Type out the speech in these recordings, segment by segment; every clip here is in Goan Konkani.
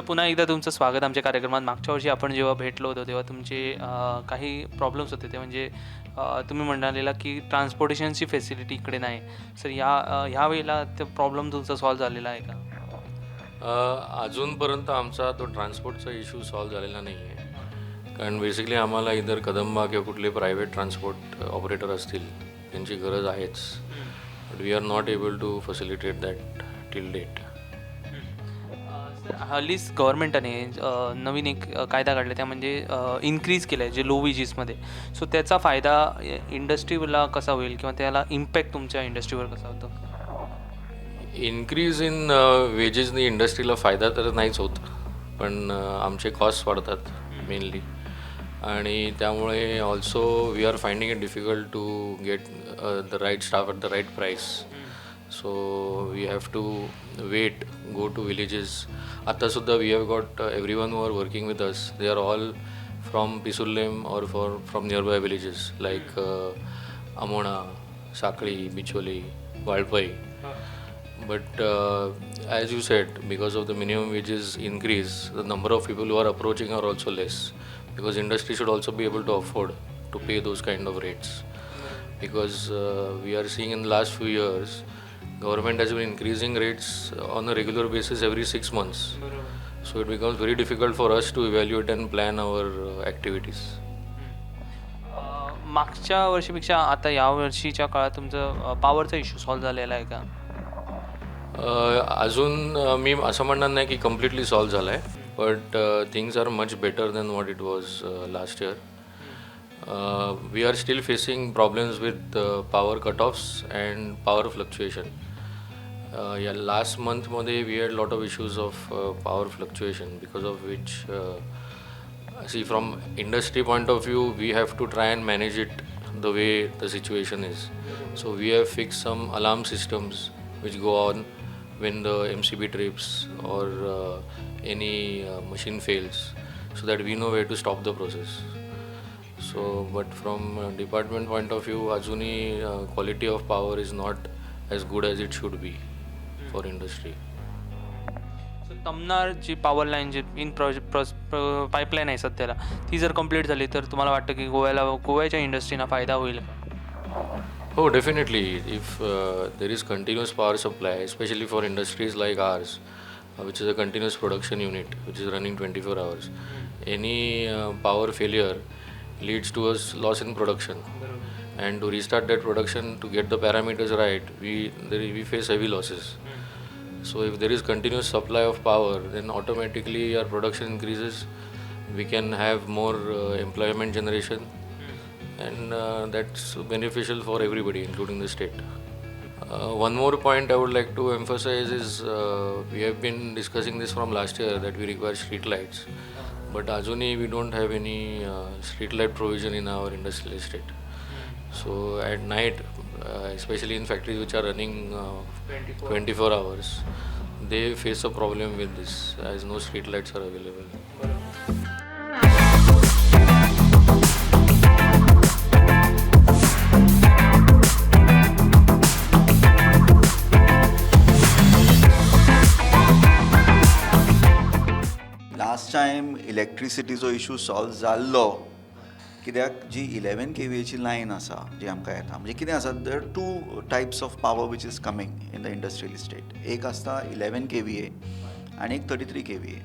पुन्हा एकदा तुमचं स्वागत आमच्या कार्यक्रमात. मागच्या वर्षी आपण जेव्हा भेटलो होतो तेव्हा तुमचे काही प्रॉब्लेम्स होते, ते म्हणजे तुम्ही म्हणालेला की ट्रान्सपोर्टेशनची फेसिलिटी इकडे नाही. सर, ह्या वेळेला ते प्रॉब्लेम तुमचा सॉल्व्ह झालेला आहे का? अजूनपर्यंत आमचा तो ट्रान्सपोर्टचा इश्यू सॉल्व्ह झालेला नाही आहे, कारण बेसिकली आम्हाला इधर कदंबा किंवा कुठले प्रायव्हेट ट्रान्सपोर्ट ऑपरेटर असतील त्यांची गरज आहेच, but we are not able to facilitate that till date. Sir, हल्लीच गव्हर्नमेंटाने नवीन एक कायदा काढला, त्या म्हणजे इन्क्रीज केलं आहे जे लो वेजेसमध्ये. सो त्याचा फायदा इंडस्ट्रीला कसा होईल किंवा त्याला इम्पॅक्ट तुमच्या इंडस्ट्रीवर कसा होतो? इन्क्रीज इन वेजेसनी इंडस्ट्रीला फायदा तर नाहीच होत, पण आमचे कॉस्ट वाढतात मेनली आणि त्यामुळे also we are finding it difficult to get the right staff at the right price, so we have to wait, go to villages. आत्तासुद्धा we have got everyone who are working with us, they are all from Pissurlem or for from nearby villages like Amona, Sanquelim, Bicholim, Valpoi. But as you said, because of the minimum wages increase, the number of people who are approaching are also less, because industry should also be able to afford to pay those kind of rates. Because we are seeing in the last few years, government has been increasing rates on a regular basis every 6 months. So it becomes very difficult for us to evaluate and plan our activities. मागच्या वर्षीपेक्षा आता या वर्षीच्या काळात तुमचं पॉवरचा इश्यू सॉल्व्ह झालेला आहे का? अजून मी असं म्हणणार नाही की कम्प्लिटली सॉल्व्ह झालं आहे, but things are much better than what it was last year. We are still facing problems with power cut offs and power fluctuation. या last मंथमध्ये we had lot of issues of power fluctuation, because of which, see, from industry point of view, we have to try and manage it the way the situation is. So we have fixed some alarm systems which go on when the MCB trips or any machine fails, so that we know where to stop the process. So, but from department point of view, अजूनही quality of power is not as good as it should be for industry. So Tamnar ji power line ji in pipeline आहे सध्याला, ती जर कंप्लीट झाली तर तुम्हाला वाटतं की गोव्याच्या इंडस्ट्रीना फायदा होईल का? Oh, definitely. If there is continuous power supply, especially for industries like ours, which is a continuous production unit, which is running 24 hours, any power failure leads to a loss in production. And to restart that production, to get the parameters right, we face heavy losses. So if there is continuous supply of power, then automatically our production increases. We can have more employment generation, and that's beneficial for everybody, including the state. One more point I would like to emphasize is we have been discussing this from last year that we require street lights, but अजूनही we don't have any street light provision in our industrial estate. So at night, especially in factories which are running 24 hours, they face a problem with this as no street lights are available. Last time इलेक्ट्रिसिटीचो इशू सॉल्व जाल्लो, कित्याक जी 11 केवीएची लायन आसा जी आमकां येता, म्हणजे कितें आसा, there are two types of power which is coming in the industrial estate. एक आसता 11 केवीए आनी एक 33 केवीए.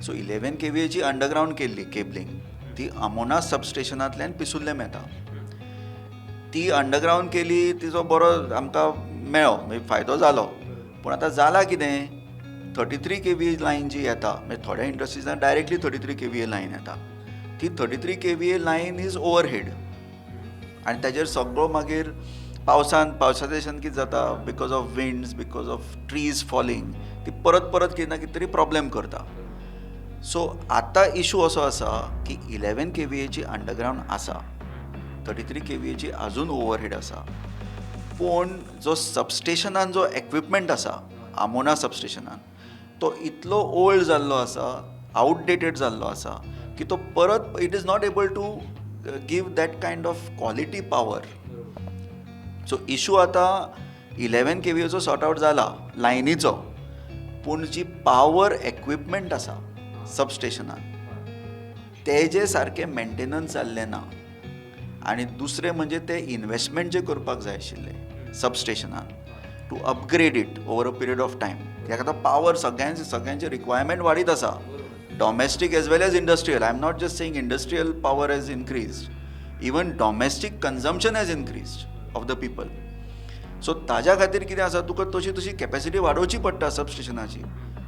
सो 11 केवीएची अंडरग्रावंड केल्ली केबलिंग, ती आमोना सबस्टेशनांतल्यान पिसुर्लेम येता. ती अंडरग्रावंड केली, तिजो बरो आमकां मेळ्ळो, म्हणजे फायदो जालो. पूण आतां जाला कितें, 33 केवीए लायन जी येता, म्हणजे थोड्या इंडस्ट्रिजान डायरेक्टली 33 केवीए लायन येता, ती 33 केवीए लायन is overhead आनी ताजेर सगळो मागीर पावसान, पावसाच्या दिसान कितें जाता, because of winds, because of trees falling, ती परत परत कितें ना कितें तरी प्रॉब्लेम करता. सो आतां इशू असो आसा की 11 केवीएची अंडरग्रावंड आसा, 33 केवीएची अजून ओवरहेड आसा, पूण जो सबस्टेशनान जो एक्विपमेंट आसा आमोना सबस्टेशनान, तो इतलो ओल्ड जाल्लो आसा, आवटडेटेड जाल्लो आसा की तो परत it is not able to give that kind of quality power. So issue आतां 11 केवीएचो सॉर्ट आवट जाला लायनीचो. पूण जी पावर एक्विपमेंट आसा सबस्टेशनान तेजे सारकें मेंटेनन्स जाल्लें ना. आनी दुसरें म्हणजे ते इनवेस्टमेंट जे करपाक जाय आशिल्लें सबस्टेशनान to upgrade it over a period of time, कित्याक आतां पावर सगळ्यांचे रिक्वायरमेंट वाडीत आसा, domestic as well as industrial. I am not just saying industrial power has increased, even domestic consumption has increased of the people. So ताज्या खातीर कितें आसा, तुका तशी तशी कॅपेसिटी वाडोवची पडटा सबस्टेशनाची,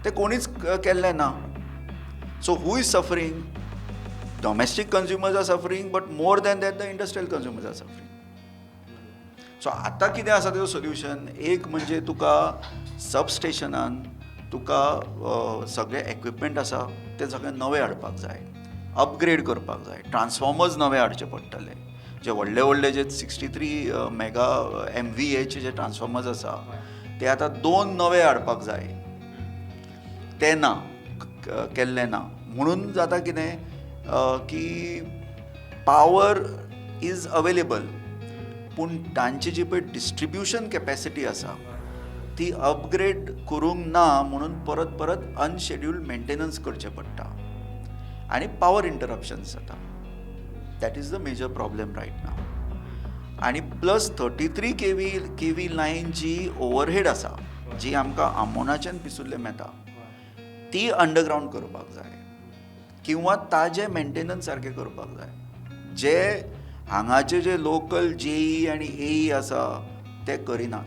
तें कोणीच केल्लें ना. So who is suffering? Domestic consumers are suffering, but more than that the industrial consumers are suffering. So आतां कितें आसा तेजो सोल्युशन, एक म्हणजे तुका सबस्टेशनान तुका सगळे एक्विपमेंट आसा ते सगळे नवे हाडपाक जाय, अपग्रेड करपाक जाय, ट्रान्सफॉर्मर्स नवे हाडचे पडटले, जे व्हडले व्हडले जे 63 मेगा MVAचे जे ट्रान्सफॉर्मर्स आसा ते आतां 2 नवे हाडपाक जाय, ते ना केल्ले ना. म्हणून जाता कितें की पावर is available, पूण तांची जी पळय डिस्ट्रिब्युशन कॅपेसिटी आसा ती अपग्रेड करूंक ना, म्हणून परत परत अनशेड्युल्ड मेंटेनन्स करचें पडटा आनी पावर इंटरप्शन्स जाता. That is the major problem right now. आनी प्लस 33 kV line जी ओवरहेड आसा, जी आमकां आमोणाच्यान पिसुल्ले मेळटा, ती अंडरग्रावंड करपाक जाय किंवा ताजें मेंटेनन्स सारकें करपाक जाय. जे हांगाचे जे लोकल जेई आनी एई आसा ते करिनात.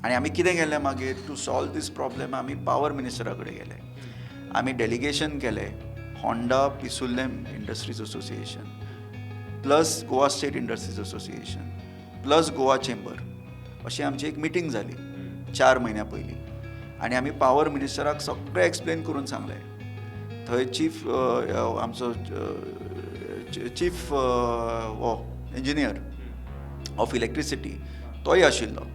आनी आमी कितें केलें मागीर टू सॉल्व दीस प्रॉब्लेम, आमी पावर मिनिस्टरा कडेन गेले, आमी डेलिगेशन केलें, Honda Pissurlem industries association plus Goa state industries association plus Goa chamber, अशी आमची एक मिटींग जाली 4 म्हयन्यां पयलीं. आनी आमी पावर मिनिस्टराक सगळें एक्सप्लेन करून सांगलें. थंय चीफ आमचो चीफ हो इंजिनियर ऑफ इलेक्ट्रिसिटी तोय आशिल्लो.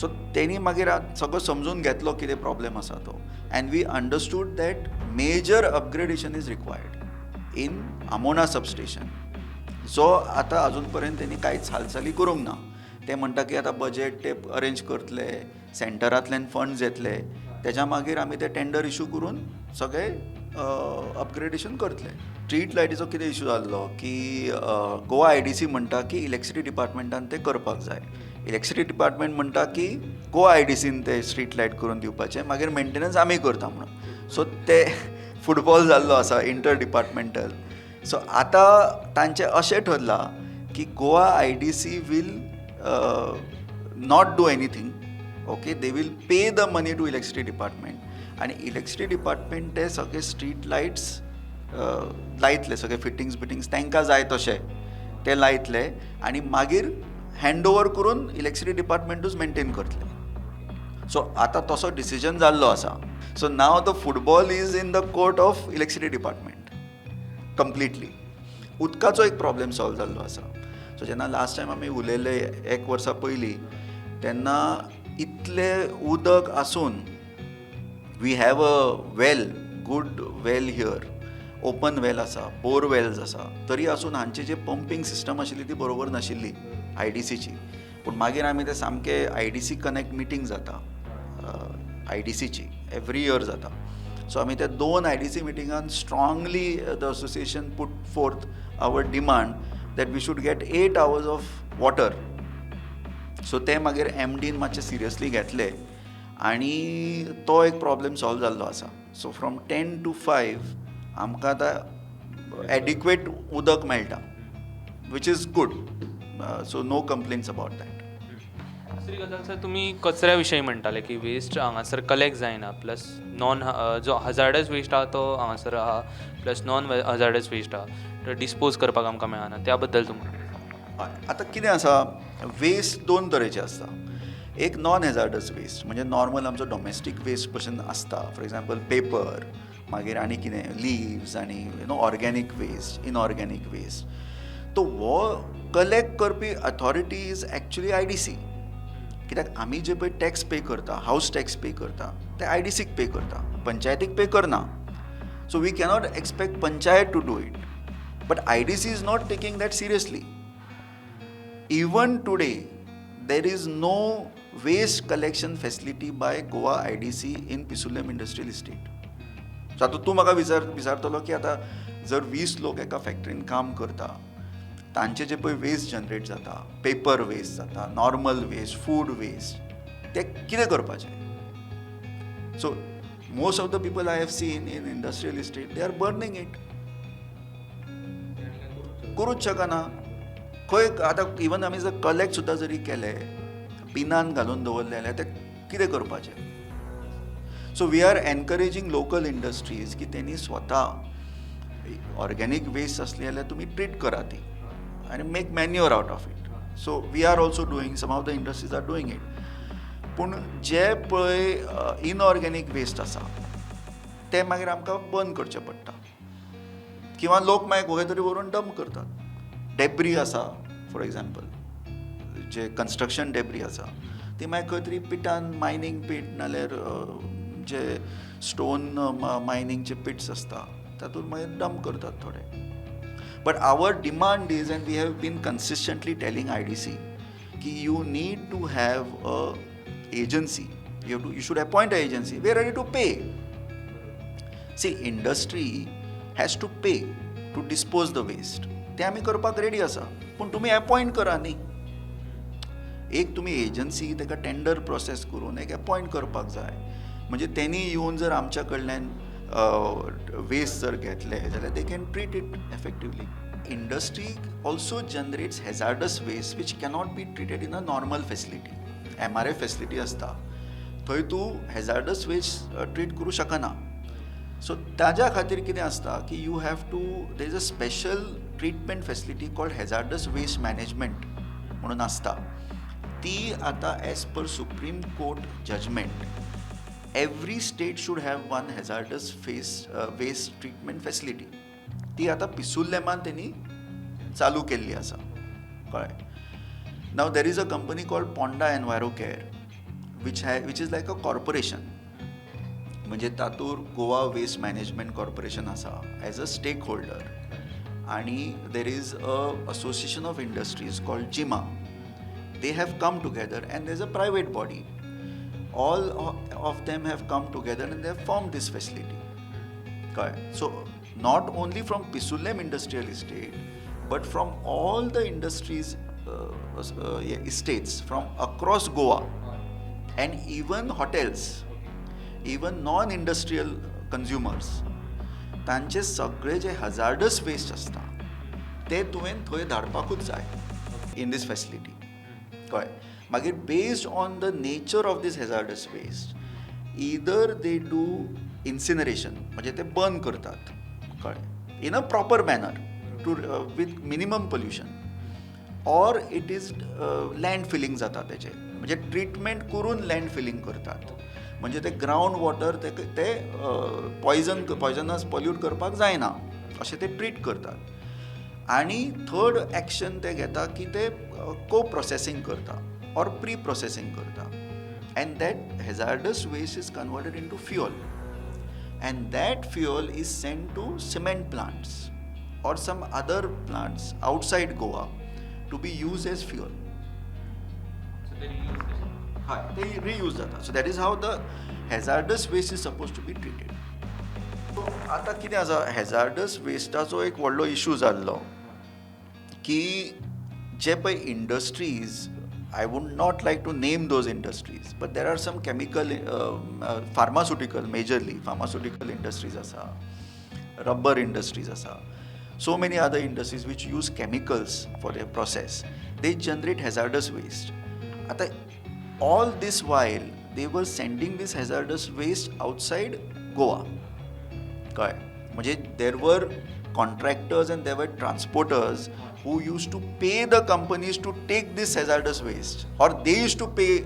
सो तेणी मागीर सगळो समजून घेतलो कितें प्रॉब्लेम आसा तो, and we understood that major upgradation is required in Amona substation, जो आतां अजून पर्यंत तेणी कांयच हालचाली करूंक ना. ते म्हणटा की आतां बजेट ते अरेंज करतले, सेंटरांतल्यान फंड्स येतले, तेज्या मागीर आमी ते टेंडर इशू करून सगळे अपग्रेडेशन करतले. स्ट्रीट लायटीचो कितें इशू जाल्लो की गोवा IDC म्हणटा की इलेक्ट्रिसिटी डिपार्टमेंटान ते करपाक जाय, इलेक्ट्रिसिटी डिपार्टमेंट म्हणटा की गोवा IDCन ते स्ट्रीट लायट करून दिवपाचें, मागीर मेंटेनन्स आमी करता म्हणून. सो ते फुटबॉल जाल्लो आसा इंटर डिपार्टमेंटल. सो आतां तांचें अशें ठरलां की Goa IDC will not do anything, okay, they will pay the money to electricity department, आनी इलेक्ट्रिसिटी डिपार्टमेंट ते सगळे स्ट्रीट लायट्स लायतले, सगळे फिटिंग्स बिटिंग्स तांकां जाय तशे ते लायतले आनी मागीर हँड ओवर करून इलेक्ट्रिसिटी डिपार्टमेंटूच मेंटेन करतले. सो आतां तसो डिसिजन जाल्लो आसा. So now the football is in the court of electricity department completely. उदकाचो एक प्रॉब्लेम सॉल्व जाल्लो आसा. सो जेन्ना लास्ट टायम आमी उलयले 1 वर्सा पयलीं, तेन्ना इतलें उदक आसून we have a well, good well here, open well आसा, बोर वेल्स आसा, तरी आसून हांची जी पंपींग सिस्टम आशिल्ली ती बरोबर नाशिल्ली IDCची. पूण मागीर आमी ते सामके IDC connect मिटींग जाता IDCची एवरी इयर जाता. सो आमी त्या 2 IDC मिटिंगान strongly the association put forth our demand that we should get 8 hours of water. So ते मागीर MDन मातशें सिरियसली घेतले आनी तो एक प्रॉब्लेम सॉल्व जाल्लो आसा. सो फ्रॉम 10 to 5 आमकां आतां एडिक्वेट उदक मेळटा, which is good. So no complaints about that. दुसरी गजाल सर, तुमी कचऱ्या विशयी म्हणटाले की वेस्ट हांगासर कलेक्ट जायना, प्लस नॉन जो हजार्डस वेस्ट आहा तो हांगासर आहा, प्लस नॉन हजार्डस वेस्ट आहा तो डिस्पोज करपाक आमकां मेळना, त्या बद्दल तुमकां? आतां कितें आसा, वेस्ट 2 तरेचे आसता. एक नॉन हॅजार्डस वेस्ट म्हणजे नॉर्मल आमचो डॉमेस्टीक वेस्ट भशेन आसता, फॉर एग्जाम्पल पेपर, मागीर आनी कितें लिव्स आनी you know organic waste, inorganic waste. तो हो कलेक्ट करपी अथॉरिटी is actually IDC. कित्याक आमी जे पळय टॅक्स पे करता, हावस टॅक्स पे करता, ते IDCक पे करता, पंचायतीक पे करना. So we cannot expect panchayat to do it, but IDC is not taking that seriously. Even today there is no waste collection facility by Goa IDC in Pissurlem industrial estate. So आतां तूं म्हाका विचारतलो की आतां जर 20 लोक एका फॅक्टरीन काम करता, तांचे जे पळय वेस्ट जनरेट जाता, पेपर वेस्ट जाता, नॉर्मल वेस्ट, फूड वेस्ट, ते कितें करपाचें? So most of the people I have seen in industrial estate, they are burning it. करूच शकना खंय. आतां इवन आमी जर कलेक्ट सुद्दां जरी केले, बिनान घालून दवरले जाल्यार ते कितें करपाचें? So we are encouraging local industries की तेणी स्वता ऑर्गेनीक वेस्ट आसली जाल्यार तुमी ट्रीट करा ती आनी make manure out of it. So we are also doing, some of the industries are doing it. पूण जे पळय इनऑर्गेनीक वेस्ट आसा ते मागीर आमकां बंद करचें पडटा किंवा लोक मागीर खंय तरी व्हरून डंप करतात. डेब्री आसा, for example, J construction debris आसा ती मागीर खंय तरी पिटान, मायनींग पीट नाल्यार जे स्टोन मायनींगचे पिट्स आसता तातूंत मागीर डंप करतात थोडे. But our demand is, and we have been consistently telling IDC की you need to have a agency, you should appoint a agency. We are ready to pay. See, industry has to pay to dispose the waste. ते आमी करपाक रेडी आसा, पूण तुमी अपॉयंट करा न्ही एक तुमी एजन्सी, ताका टेंडर प्रोसेस करून एक अपॉयंट करपाक जाय. म्हणजे तेणी येवन जर आमच्या कडल्यान वेस्ट जर घेतले जाल्यार they can treat it effectively. Industry also generates hazardous waste which cannot be treated in a normal facility. MRF facility आसता थंय तूं हॅझार्डस वेस्ट ट्रीट करूं शकना. सो ताज्या खातीर कितें आसता की you have to there is a special treatment facility called hazardous waste management म्हणून आसता. ती आतां as per Supreme Court judgment, every state should have one hazardous face waste treatment facility. ती आतां पिसुर्लेमान तेणी चालू केल्ली आसा, कळ्ळें? Now there is a company called Ponda Enviro Care which is like a corporation. म्हणजे तातूंत गोवा वेस्ट मॅनेजमेंट कॉर्पोरेशन आसा एज अ स्टेक होल्डर आनी there is a association of industries called GIMA. They have come together and there is a private body. All of them have come together and they have formed this facility. कळ्ळें? So not only from Pissurlem industrial estate but from all the industries estates from across Goa and even hotels, even non industrial consumers, तांचे सगळे जे हजार्डस वेस्ट आसता ते तुवें थंय धाडपाकूच जाय इन दीस फॅसिलिटी, कळ्ळें? मागीर based on the nature of this hazardous waste, either they do incineration, म्हणजे ते बर्न करतात, कळ्ळें, in a proper manner to with minimum pollution, or it is land filling जाता तेजें. म्हणजे ट्रिटमेंट करून लँड फिलींग करतात, म्हणजे ते ग्रावंड वॉटर ते ते पॉयजन पॉयजनस पॉल्यूट करपाक जायना अशें ते ट्रीट करतात. आनी थर्ड एक्शन ते घेता की ते को प्रोसेसींग करता ऑर प्री प्रोसेसींग करता and that hazardous waste is converted into fuel and that fuel is sent to cement plants or some other plants outside Goa to be used as fuel. हय, ते रियूज जाता. So that is how the hazardous waste is supposed to be treated. आतां कितें आसा, हॅझार्डस वेस्टाचो एक व्हडलो इशू जाल्लो की जे पळय industries, I would not like to name those industries, but there are some chemical, pharmaceutical, majorly pharmaceutical industries आसा, रब्बर इंडस्ट्रीज आसा, so many other industries which use chemicals for their process, they generate hazardous waste. आतां all this while they were sending this hazardous waste outside Goa, कळ्ळें? म्हणजे there were contractors and there were transporters who used to pay the companies to take this hazardous waste, or they used to pay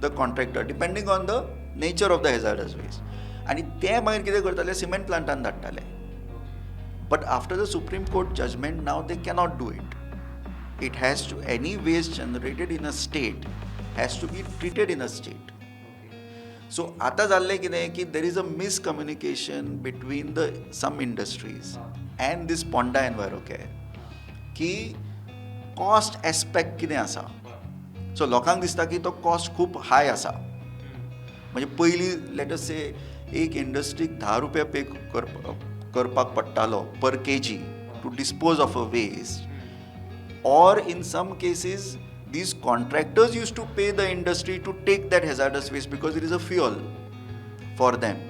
the contractor depending on the nature of the hazardous waste. आनी ते मागीर कितें करताले, सिमेंट प्लांटान धाडटाले. But after the Supreme Court judgment, now they cannot do it. It has to, any waste generated in a state has to be treated in a state. So आतां जाल्लें कितें की there is a miscommunication between the some industries and this Ponda Envirocare की कॉस्ट एस्पेक्ट कितें आसा. सो लोकांक दिसता की तो कॉस्ट खूब हाय आसा. म्हणजे पयलीं let us से एक इंडस्ट्रीक 10 रुपया पे करपाक पडटालो per kg to dispose of a waste, or in some cases these contractors used to pay the industry to take that hazardous waste because it is a fuel for them.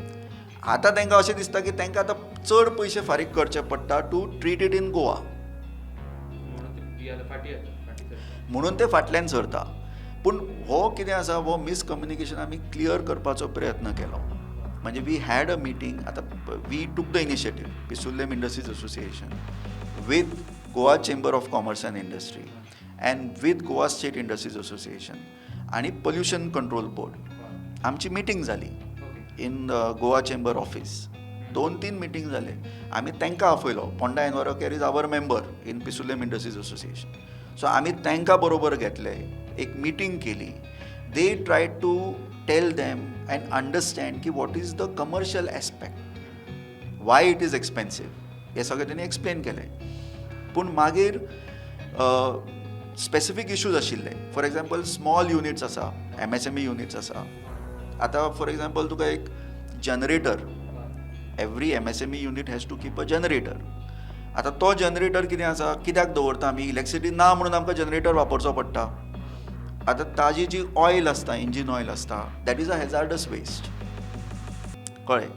आतां तांकां अशें दिसता की तांकां आतां चड पयशे फारीक करचे पडटा to treat it in Goa. म्हणून ते फाटल्यान सरता. पूण हो कितें आसा, हो मिसकम्युनिकेशन आमी क्लियर करपाचो प्रयत्न केलो. म्हणजे we had a meeting. आतां we took the initiative, Pissurlem Industries Association with Goa Chamber of Commerce and Industry and with Goa State Industries Association आनी पोल्युशन कंट्रोल बोर्ड, आमची मिटींग जाली इन गोवा चेंबर ऑफिस. दोन तीन मिटींग जाले. आमी तांकां आपयलो. Ponda Enviro Care is our member in Pissurlem Industries Association, so आमी तांकां बरोबर घेतले, एक मिटींग केली. They try to tell them and understand की what is the commercial aspect, why it is expensive, हें सगळें तेणी एक्सप्लेन केलें. पूण मागीर स्पेसिफीक इशूज आशिल्ले. फॉर एग्जाम्पल, स्मॉल युनिट्स आसा, एमएसएमई युनिट्स आसा. आतां फॉर एग्जाम्पल तुका एक generator, every MSME unit has to keep a generator. आतां तो जनरेटर कितें आसा, कित्याक दवरता आमी? इलेक्ट्रिसिटी ना म्हणून आमकां जनरेटर वापरचो पडटा. आतां ताजी जी ऑयल आसता, इंजीन ऑयल आसता, that is a hazardous waste, कळ्ळें?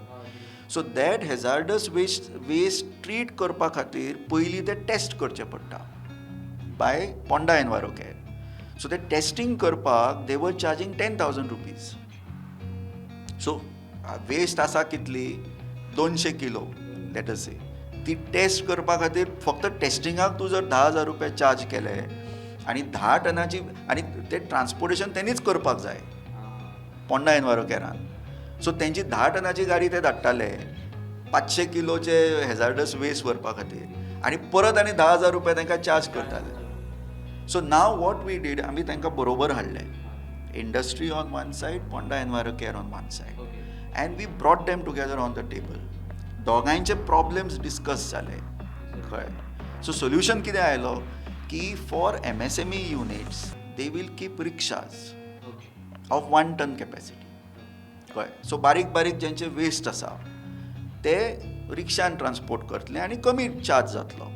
So that hazardous waste treat करपा खातीर पयलीं तें टेस्ट करचें पडटा बाय पोंडा एनवायरो केअर. सो ते टेस्टींग करपाक they were charging ₹10,000. So waste आसा कितली? 200 किलो, let us से. ती टेस्ट करपा खातीर फक्त टेस्टिंगाक तूं जर 10,000 रुपया चार्ज केले आनी 10 टनाची, आनी ते ट्रान्सपोर्टेशन तेणीच करपाक जाय पोंडा एनवायरो केरान. सो तेंची 10 टनाची गाडी ते धाडटाले 500 किलोचे हेजार्डस वेस्ट व्हरपा खातीर आनी परत आनी 10,000 रुपया तांकां चार्ज करताले. So now what we did, आमी तांकां बरोबर हाडले, industry on one side, Ponda Enviro Care on one side, and we brought them together on the table. दोगांयचे problems discuss जाले, कळ्ळें? सो सोल्युशन कितें आयलो की for MSME units they will keep rickshaws of 1 ton capacity, कळ्ळें? सो बारीक बारीक ज्यांचे वेस्ट आसा ते रिक्षान ट्रान्सपोर्ट करतले आनी कमी चार्ज जातलो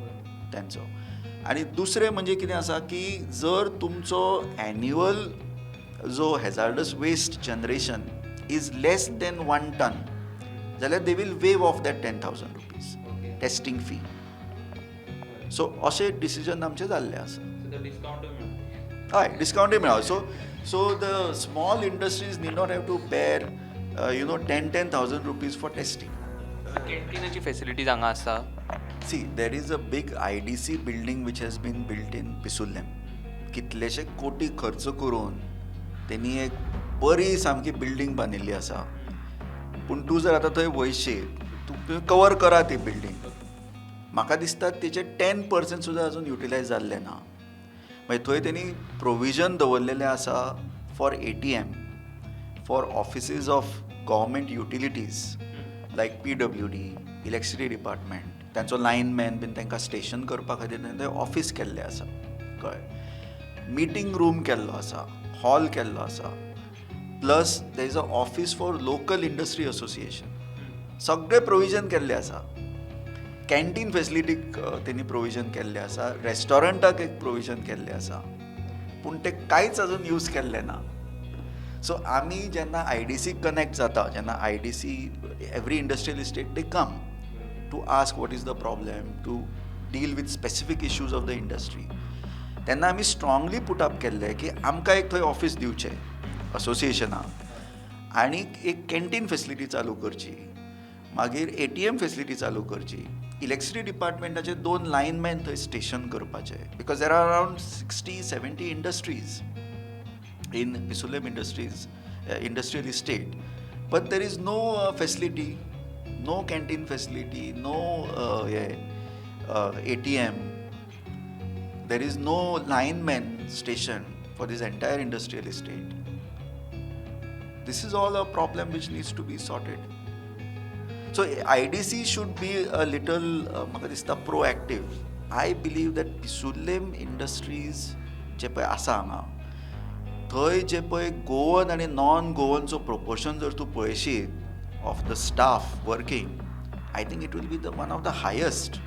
तेंचो. आनी दुसरें म्हणजे कितें आसा की जर तुमचो एन्युअल जो hazardous waste generation is less than 1 ton जाल्यार they will waive off that ₹10,000 testing fee. So अशें डिसिजन आमचें जाल्लें आसा. हय, डिस्कावंटूय मेळ्ळो. So the small industries need not have to bear ₹10,000 for testing. कॅन्टीनाची facilities हांगा आसा? See, there is a big IDC building which has been built in Pissurlem. कितलेशे कोटी खर्च करून तेणी एक बरी सामकी बिल्डींग बांदिल्ली आसा. पूण तूं जर आतां थंय वयशीत, तूं कवर करा ती बिल्डींग, म्हाका दिसता तेचे 10% सुद्दां अजून युटिलायज जाल्लें ना. मागीर थंय तेणी प्रोविजन दवरलेलें आसा for ATM, for offices of government utilities like PWD, electricity department, तांचो लायनमॅन बीन तांकां स्टेशन करपा खातीर तें ऑफीस केल्लें आसा, कळ्ळें? मिटींग रूम केल्लो आसा, हॉल केल्लो आसा, plus there is a office for local industry association. सगळें प्रोविजन केल्लें आसा. कॅन्टीन फेसिलिटीक तेणी प्रोविजन केल्लें आसा, रेस्टॉरंटाक एक प्रोविजन केल्लें आसा, पूण तें कांयच अजून यूज केल्लें ना. सो आमी जेन्ना आयडीसी कनेक्ट जाता, जेन्ना IDC, every industrial estate, they come to ask what is the problem, to deal with specific issues of the industry, तेन्ना आमी स्ट्रांगली पुट अप केल्लें की आमकां एक थंय ऑफीस दिवचें असोसिएशनाक आनी एक कॅन्टीन फेसिलिटी चालू करची, मागीर एटीएम फेसिलिटी चालू करची, इलेक्ट्रिसिटी डिपार्टमेंटाचे दोन लायनमॅन थंय स्टेशन करपाचे, because there are around 60-70 industries in Pissurlem industrial estate, but there is no facility, no canteen facility, no ATM. There is no lineman station for this entire industrial estate. This is all a problem which needs to be sorted. So IDC should be a little म्हाका दिसता proactive. I believe that Pissurlem industries जे पळय आसा हांगा थंय जे पळय गोवन आनी नॉन गोवनचो प्रोपोर्शन जर तूं पळयशीत of the staff working, I think it will be the one of the highest.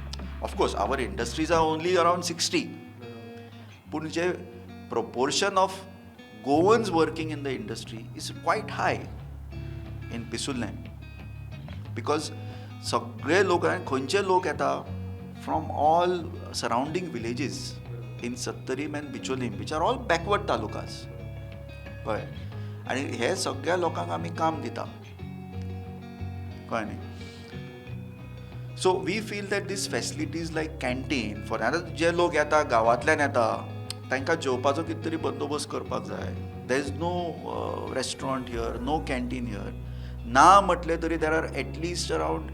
Of course our industries are only around 60, पूण जे proportion of Goans working in the industry is quite high in Pissurlem, because सगळे लोक, खंयचे लोक येता from all surrounding villages in Sattarim and Bicholim, which are all backward talukas. कळ्ळें? आनी हे सगळ्या लोकांक आमी काम दिता, कळ्ळें न्ही? So we feel that these facilities like canteen for, आतां जे लोक येता गांवांतल्यान येता तांकां जेवपाचो कितें तरी बंदोबस्त करपाक जाय. There is no restaurant here, no canteen here. ना म्हटलें तरी there are at least around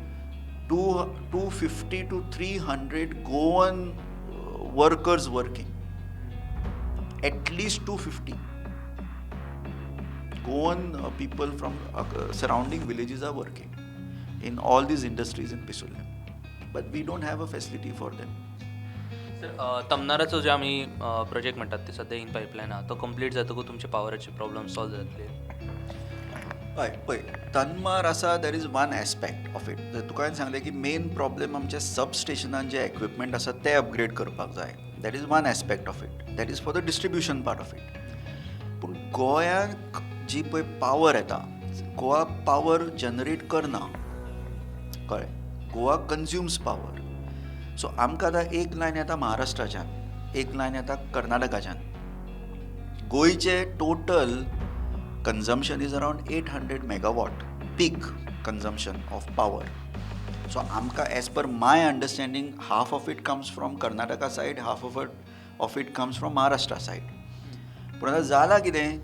250 to 300 Goan workers working, at least 250 Goan people from surrounding villages are working in all these industries in Pissurlem, but we don't have a facility for them. Sir, तमनाराचो जे आमी प्रोजेक्ट म्हणटात ते सद्या इन पायपलायन आहा, तो कंप्लीट जातकूच तुमचे पावराचे प्रॉब्लम सॉल्व जातले? हय, पळय, तन्मार आसा, there is one aspect of it. तुका हांवें सांगलें की मेन प्रॉब्लम आमच्या सब स्टेशनान जे एक्विपमेंट आसा ते अपग्रेड करपाक जाय. That is one aspect of it, that is for the distribution part of it. पूण गोंयांक जी पळय पावर येता, गोवा पावर जनरेट करना, कळ्ळें? Goa consumes power. सो आमकां आतां एक लायन येता महाराष्ट्राच्यान, एक लायन येता कर्नाटकाच्यान. गोंयचे total consumption is around 800 megawatt peak consumption of power. So आमकां as per my understanding half of it comes from Karnataka side, half of it comes from Maharashtra side. पूण आतां जालां कितें,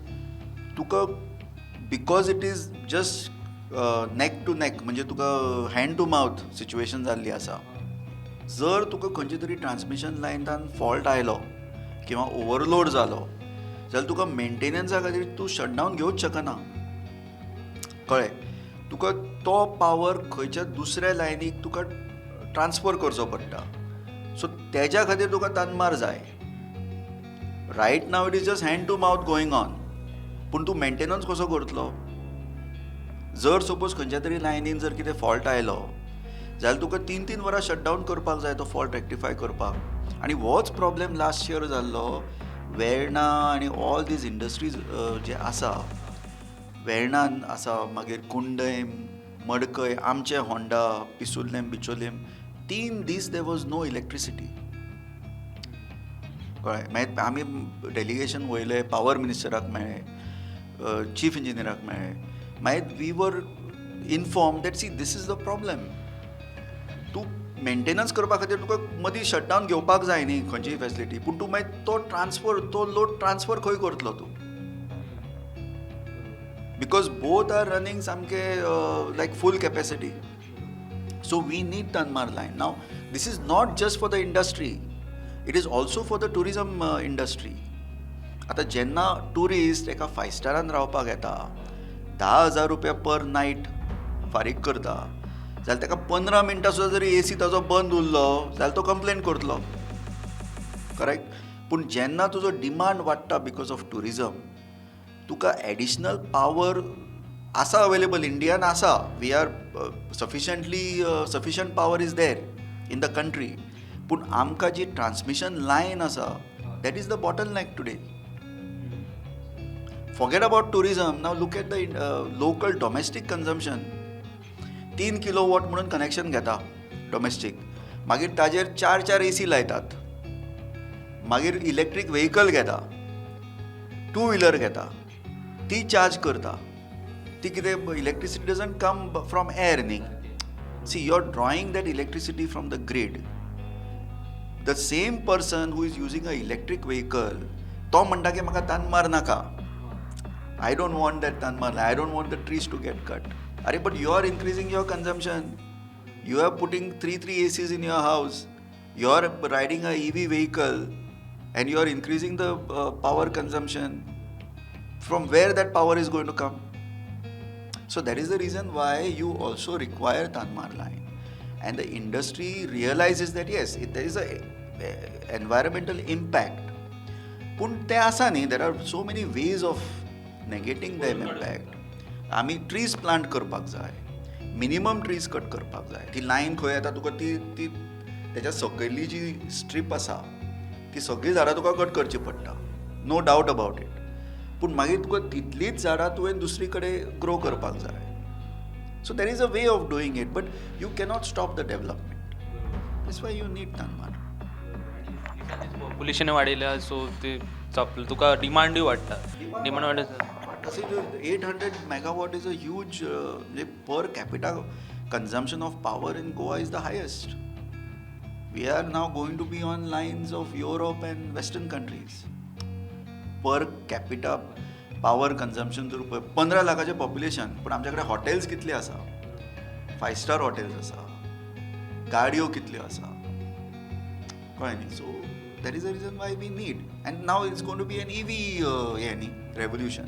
तुका because it is just neck to neck, म्हणजे तुका हँड टू मावथ सिच्युएशन जाल्ली आसा. जर तुका खंयचे तरी ट्रान्समिशन लायनान फॉल्ट आयलो किंवा ओवरलोड जालो जाल्यार तुका मेंटेनन्सा खातीर तूं शटडावन घेवच शकना, कळ्ळें? तुका तो पावर खंयच्या दुसऱ्या लायनीक तुका ट्रान्सफर करचो पडटा. सो तेज्या खातीर तुका तन्मार जाय. Right now it is just hand to mouth going on, पूण तूं मेंटेनन्स कसो करतलो? जर सपोज खंयच्या तरी लायनीन जर कितें फॉल्ट आयलो जाल्यार तुका 3-3 वरां शटडावन करपाक जाय तो फॉल्ट रेक्टिफाय करपाक. आनी होच प्रॉब्लेम लास्ट इयर जाल्लो वेर्णा आनी ऑल these industries जे आसा, वेर्णान आसा, मागीर कुंडय, मडकय, आमचे होंडा, पिसुर्लेम, बिचोलेम, 3 दीस there was no electricity, कळ्ळें? मागीर आमी डेलिगेशन वयले, पावर मिनिस्टराक मेळ्ळे, चीफ इंजिनियराक मेळ्ळे. मागीर we were inform that see this is the problem. तूं मेंटेनन्स करपा खातीर तुका मदीं शटडावन घेवपाक जाय न्ही खंयचीय फेसिलिटी, पूण तूं मागीर तो ट्रान्सफर, तो लोड ट्रान्सफर खंय करतलो तूं? Because both are running सामके like full capacity. So we need Tanmar line. Now this is not just for the industry, it is also for the tourism industry. आतां जेन्ना ट्युरिस्ट एका फायव स्टारान रावपाक येता, 10,000 रुपया पर नायट फारीक करता, जाल्यार ताका 15 मिनटां सुद्दां जरी एसी ताजो बंद उरलो जाल्यार तो कंप्लेन करतलो, करेक्ट? पूण जेन्ना तुजो डिमांड वाडटा because of tourism, तुका एडिशनल पावर आसा अवेलेबल, इंडियान आसा, we are sufficiently sufficient power is there in the country. पूण आमकां जी ट्रान्समिशन लायन आसा that is the bottleneck today. Forget about tourism, now look at the local domestic consumption. 3 kilowatt म्हणून कनेक्शन घेता डोमेस्टीक, मागीर ताजेर 4-4 एसी लायतात, मागीर इलेक्ट्रीक व्हेकल घेता, 2 व्हिलर घेता, ती चार्ज करता. ती कितें electricity doesn't come from air न्ही. See, you are drawing that electricity from the grid. The same person who is using a electric vehicle, तो म्हणटा की म्हाका तन्मार नाका, I don't want that Tanmar, I don't want the trees to get cut. अरे, but you are increasing your consumption, you are putting 3 ACs in your house, you are riding a EV vehicle and you are increasing the power consumption. From where that power is going to come? So that is the reason why you also require Tanmar line. And the industry realizes that yes, there is a environmental impact. पूण तें आसा न्ही, there are so many ways of negating them impact. आमी ट्रीज प्लांट करपाक जाय, मिनिमम ट्रीज कट करपाक जाय. ती लायन खंय येता तुका, ती ती तेच्या सकयल्ली जी स्ट्रीप आसा ती सगळीं झाडां तुका कट करची पडटा, नो डावट अबावट it. पूण मागीर तुका तितलीच झाडां तुवें दुसरी कडेन ग्रो करपाक जाय. So there is a way of doing it, but you cannot stop the development. That's why you need Tanmar. Population वाडयल्या, सो ते तुका डिमांडूय वाडटा, डिमांड वाडटा. तशें 800 megawatt is a huge, म्हणजे per capita consumption of power in Goa is the highest. We are now going to be on lines of Europe and western countries. Per capita power consumption जर पळय, 15 लाखाचें पॉप्युलेशन, पूण आमच्या कडेन हॉटेल्स कितले आसा, फायव स्टार हॉटेल्स आसा, गाडयो कितल्यो आसा, कळ्ळें न्ही. So there is a reason why we need, and now it's going to be an EV हें न्ही revolution.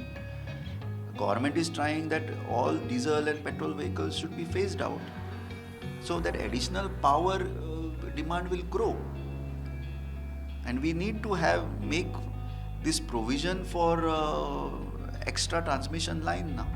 Government is trying that all diesel and petrol vehicles should be phased out, so that additional power demand will grow, and we need to have make this provision for extra transmission line now.